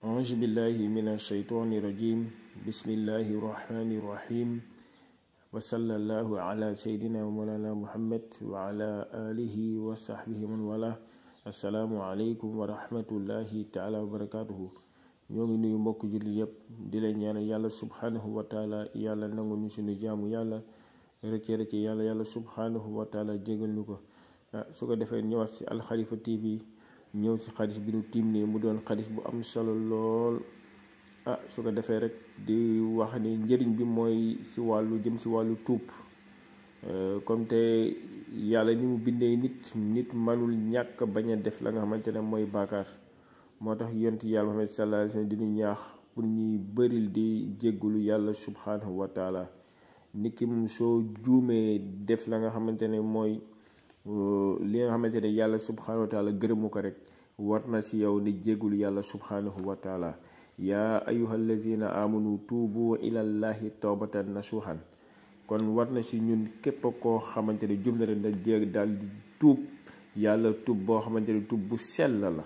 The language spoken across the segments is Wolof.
أعوذ بالله من الشيطان الرجيم بسم الله الرحمن الرحيم وصلى الله على سيدنا مولانا محمد وعلى آله وصحبه من والاه. السلام عليكم ورحمة الله تعالى وبركاته. ñoo ngi nuyu mbokk jullit yépp di leen ñaanal yàlla subhanahu wa taala yàlla nangu ñu suñu jaamu yàlla rëcc yàlla subhanahu wa taala jégal ñu ko. su ko defee ñëwaat ci Al Khalifa TV ñëw ci xadis bi ñu tiim nii mu doon xadis bu am solo lool. su ko defee rek di wax ni njëriñ bi mooy ci wàllu jëm ci wàllu tuub. comme te yàlla ni mu bindee nit manul ñàkk bañ a def la nga xamante ne mooy baakaar. moo tax yonent yàlla Muhammad sallallahu alayhi wasallam di ñu ñaax pour ñuy bëril di jéggulu yàlla subhanahu wa taala. nit ki moom soo juumee def la nga xamante ne mooy li nga xamante ne yàlla subhanahu wa taala gërëmu ko rek war na ci yow ni jéggulu yàlla subhanahu wa taala. yaa ayyuhal lazina amanu tuubu ilallahi tawbatan nasuhan. kon war na ci ñun képp koo xamante ne jum na rek na jéeg daal di tuub yàlla tuub boo xamante ne tuub bu sell la.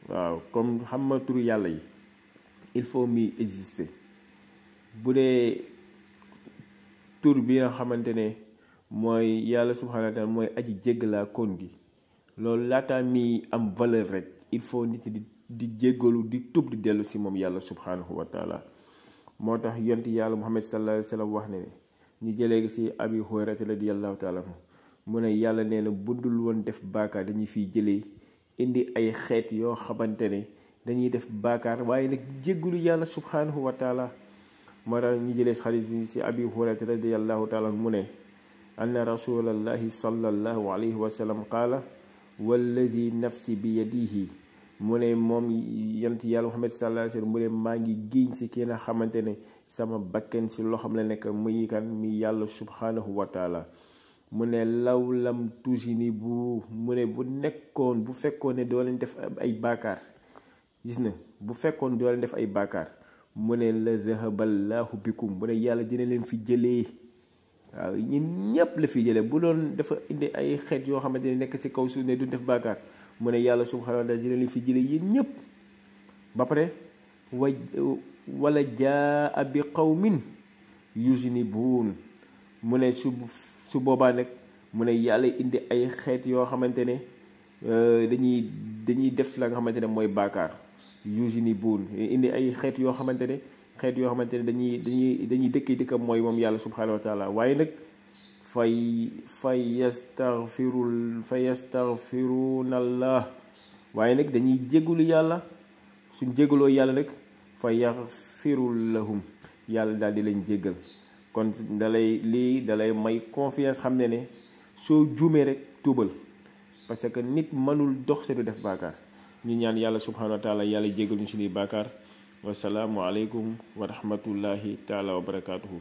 waaw comme xam nga turu yàlla yi il faut muy exister. bu dee tur bi nga xamante ne mooy yàlla subhanahu wa taala mooy aji jéggalaa kon gi loolu laataa mi am valeur rek il faut nit di jéggalu di tub di dellu si moom yàlla subhanahu wa taala. moo tax yonent yàlla Muhammad sallallahu alayhi wa sallam wax ne ñu jëlee si Abi Hurayrata radiyallahu taala mu ne yàlla nee na budul woon def baakaar dañuy fiy jëlee indi ay xeet yoo xamante ne dañuy def baakaar waaye nag jéggalu yàlla subhanahu wa taala. moo tax ñu jëlee xadiis bi si Abi Hurayrata radiyallahu taala mu ne anna rasulallahi sallallahu alayhi wa sallam qaala walladi nafsi bi yadihi mu ne moom yonent yàlla Muhammad sallallahu alayhi wa sallam mu ne maa ngi giiñ si ki nga xamante ne sama bakken si loxoom la nekk muy kan mi yàlla subhanahu wa taala. mu ne law lam tusini bu mu ne bu fekkoon ne doo leen def ay baakaar gis na bu fekkoon doo leen def ay baakaar mu ne la zahaballahu bikum mu ne yàlla dina leen fi jëlee. waaw ñun ñëpp la fi jëlee bu doon dafa indi ay xeet yoo xamante ne nekk ci kaw suuf ne du def baakaar mu ne yàlla subhanahu wa taala dina leen fi jëlee yéen ñëpp. ba pare wala jaa bi qawmin yuznibuun mu ne su boobaa nag mu ne yàlla indi ay xeet yoo xamante ne dañuy def la nga xamante ne mooy baakaar yuznibuun indi ay xeet yoo xamante ne dañuy dëkk mooy moom yàlla subhanahu wa taala. waaye nag fa yastaghfirunallah waaye nag dañuy jégalu yàlla. suñ jégaloo yàlla nag fa yaghfirul lahum yàlla daal di leen jégal. kon dalay may confiance xam ne soo juumee rek tuubal parce que nit mënul dox se du def baakaar. ñu ñaan yàlla subhanahu wa taala yàlla jégal ñu suñuy baakaar. wasalaamu aleykum wa rahmatullahi taala wa barakatuhu.